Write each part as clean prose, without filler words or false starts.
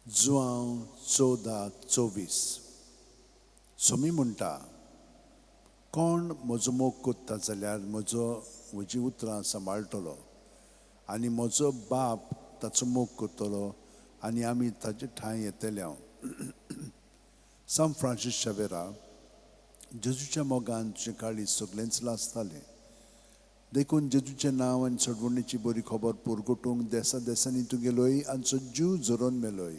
जुआंव 14:24. सोमी म्हणटा, कोण म्हजो मोग कोत्ता जाल्यार म्हजीं उतरां सांबाळटलो आनी म्हजो बाप ताचो मोग करतलो आनी आमी ताजे ठांय येतले हांव. सांत फ्रांसीस शावेरा, जेजूच्या मोगान तुजें काळीज सगळेंच लासतालें, देखून जेजूचें नांव आनी सोडवणीची बरी खबर पुरगोटूंक देसा देसांनी तूं गेलोय आनी सज्जू झरोन मेलोय.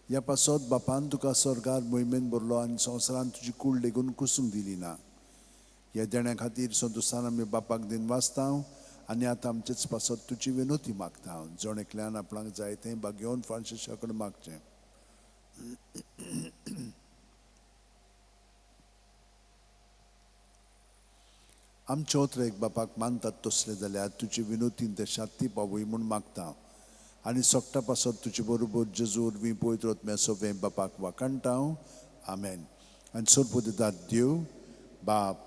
ह्या पासत बापान तुका स्वर्गार मोहिमेन भरलो आनी संवसारान तुजी कूड लेगून कुसूंक दिली ना. ह्या देण्या खातीर संतोसान आमी बापाक दिन वाचता आनी आतां आमचेच पासत तुजी विनोती मागता. जण एकल्यान आपणाक जाय तें बागेवन फ्रांसिसा कडेन मागचें. आमचे ओतरेक बापाक मानतात तसले जाल्यार तुजे विनोतीन ते शाती पावय म्हूण मागता आनी सोकटा पासत तुजे बरोबर जेजू वरवीं पवित्र आत्म्या सोबें बापाक वाखाणटा. आमेन. आनी सोरपुदितात देव बाप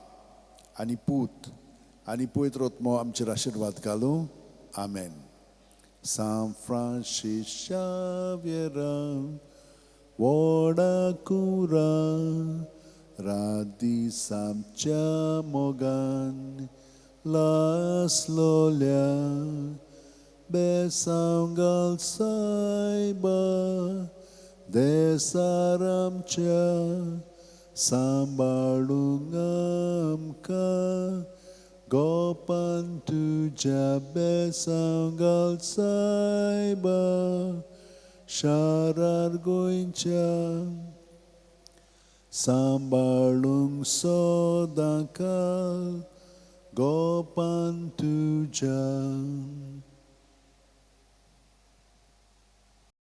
आनी पूत आनी पवित्र आत्मो आमचेर आशिर्वाद घालूं. आमेन. सांत फ्रांसीस शाव्येरा व्हडा कुरा रात दीस आमच्या मोगान लासलोल्या बेसांव घाल सायबा देसार आमच्या सांबाळूंक आमकां गोपान तुज्या बेसांव घाल सायबा शारार गोंयच्या सांबाळूंक सदांकाळ गोपान तुज्या.